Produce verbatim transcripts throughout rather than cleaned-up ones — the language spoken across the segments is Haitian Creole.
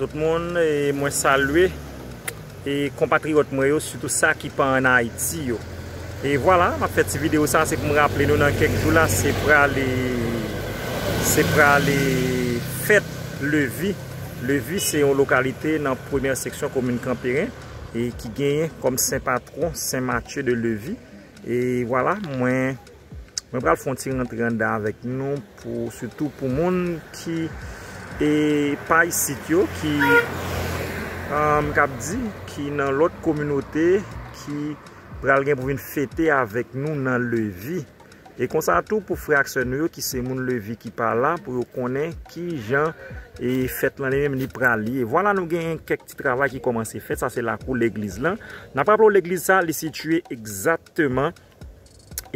Tout moun, e mwen salye e konpatriyòt mwen yo, sitou sa ki pa ann Ayiti yo. E vwala, m ap fè ti videyo sa, se pou m raple nou nan kèk jou la, se prale, se prale fèt Levi. Levi se yon lokalite nan premyè seksyon komin Kanperen e ki genyen kòm sen patwon Sen Matye de Levi. E vwala, mwen, mwen pral fè yon ti rantre anndan avèk nou, pou, sitou pou moun ki, e, pa isit yo, ki, um, k ap di, ki nan lòt kominote, ki pral gen pou vin fete avèk nou nan Levi. E konsa tou pou frè ak sè nou yo ki se moun Levi ki pa la, pou yo konnen ki jan e fèt lan li menm li pral ye. Vwala, nou gen kèk ti travay ki kòmanse fèt. Sa se lakou legliz lan. N ap raple w, legliz sa, li sitiye egzakteman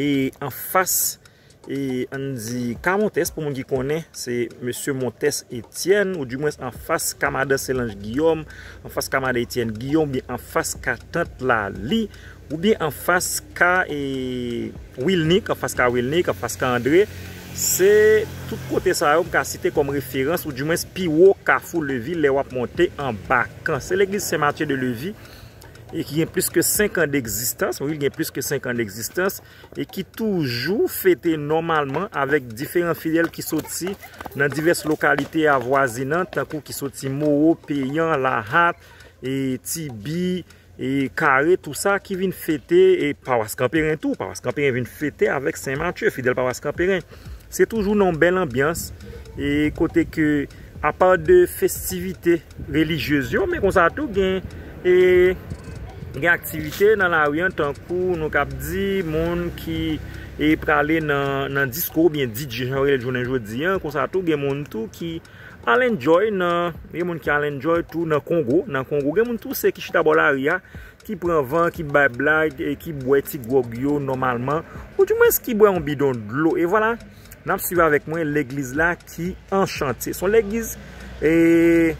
e anfas, e ann di, ka Montès, pou moun ki konnen, se mesye Montès Etienne, oudimwens anfas ka madan Selanj Giyòm, anfas ka madan Etienne Giyòm, oubyen anfas ka tant Lali, oubyen anfas ka, e, Wilnick, anfas ka Wilnick, anfas ka André. Se tout kote sa yo m ka site kòm referans, oudimwens pi wo Kafou Levi lè w ap monte anba kan. Se legliz Sen Matye de Levi, e ki gen plis ke senk an degzistans, wi, li gen plis ke senk an degzistans, e ki toujou fete nòmalman avèk diferan fidèl ki soti nan divès lokalite avwazinan, tankou ki soti Mowo, Peyan, Lahat, e Tibi, e Kare, tou sa ki vin fete, e pawas Kanperen tou, pawas Kanperen vin fete avèk Sen Matye, fidèl pawas Kanperen. Se toujou nan yon bèl anbyans, e kote ke apa de festivite relijyez yo, men konsa tou gen, e, gen aktivite nan lari an, tankou nou k ap di moun ki, e, prale nan, nan disko oubyen D J, jan yo rele l jounen jodi an, konsa tou gen moun tou ki al enjoy nan, gen moun ki al enjoy tou nan Kongo, nan Kongo, gen moun tou se ki chita bò lari a, ki pran van, ki bay blag, e ki bwè ti gwòg yo nòmalman, oudimwens ki bwè yon bidon dlo. E vwala, n ap swiv avèk mwen legliz la ki an chantye. Se yon legliz, e,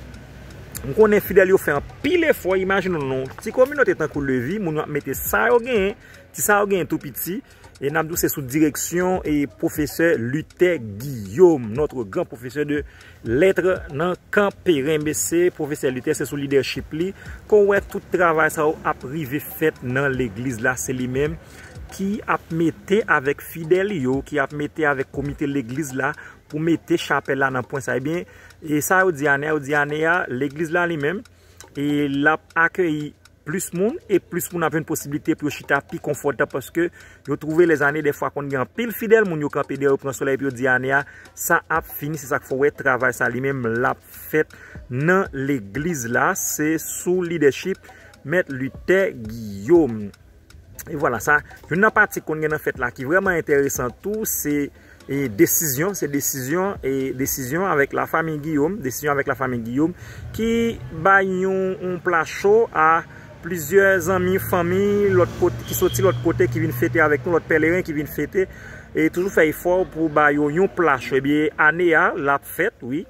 m konnen fidèl yo fè anpil efò. Imajine w non, ti kominote tankou Levi, moun yo ap mete sa yo genyen, ti sa yo genyen tou piti. E n ap di w se sou direksyon e pwofesè Luther Guillaume, notre grand professeur de lettres nan Kanperen. Mesye, pwofesè Luther, se sou lidèchip li ke w wè tout travay sa yo ap rive fèt nan legliz la. Se li menm ki ap mete avèk fidèl yo, ki ap mete avèk komite legliz la pou mete chapèl la nan pwen sa. Ebyen, e sa yo di ane a, yo di ane a, legliz la li menm, e l ap akeyi plis moun, e plis moun ap jwenn posiblite pou yo chita pi konfòtab, paske yo twouve lèzane dèfwa konn gen anpil fidèl, moun yo kanpe dèyè yo pran solèy, epi yo di ane a, sa ap fini, se sa k fè w wè travay sa li menm l ap fèt nan legliz la, se sou lidèchip Mèt Luther Guillaume. E vwala sa, youn nan pati k konn gen nan fèt la ki vrèman enteresan tou, se, e, desizyon, se desizyon, e, desizyon avèk lafanmi Guillaume, desizyon avèk lafanmi Guillaume, ki bay yon, yon pla cho a plizyè zanmi, fanmi, lòt kote, ki soti lòt kote, ki vin fete avèk nou, lòt pèleren ki vin fete, e toujou fè efò pou ba yo yon pla cho. Ebyen, ane a, l ap fèt, wi.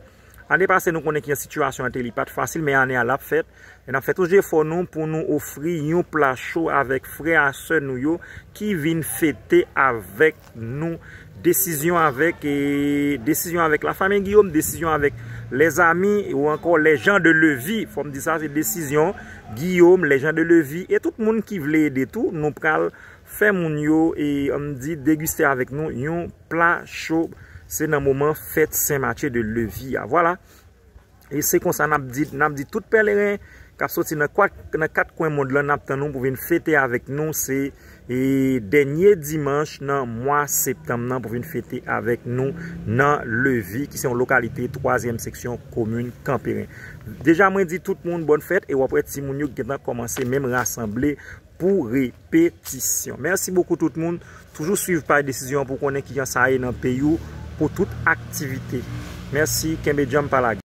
Ane pase, nou konnen ki jan sitiyasyon an te, li pa t fasil, men ane a, l ap fèt. E n ap fè tout jefò nou pou nou ofri yon pla cho avèk frè a sè nou yo ki vin fete avèk nou. Desizyon avèk, e, desizyon avèk lafanmi Guillaume, desizyon avèk lèzami ou ankò les gens de Levi. Fò m di sa, se desizyon Guillaume, les gens de Levi, e tout moun ki vle ede tou, nou pral fè moun yo, e, ann di, degiste avèk nou yon pla cho. Se nan moman fèt Sen Matye de Levi a. Vwala. E se konsa n ap di, n ap di tout pèleren k ap soti nan kwat, nan kat kwen mond lan, n ap tann ou pou vin fete avèk nou. Se, e, dènye dimanch nan mwa septanm nan pou vin fete avèk nou nan Levi, ki se yon lokalite twazyèm seksyon komin Kanperen. Deja, mwen di tout moun bòn fèt, e w ap wè timoun yo gentan kòmanse menm rasanble pou repetisyon. Mèsi bokou tout moun. Toujou swiv paj Desizyon an pou konnen kijan sa ye nan peyi w pou tout aktivite. Mèsi, kenbe djanm, pa lage.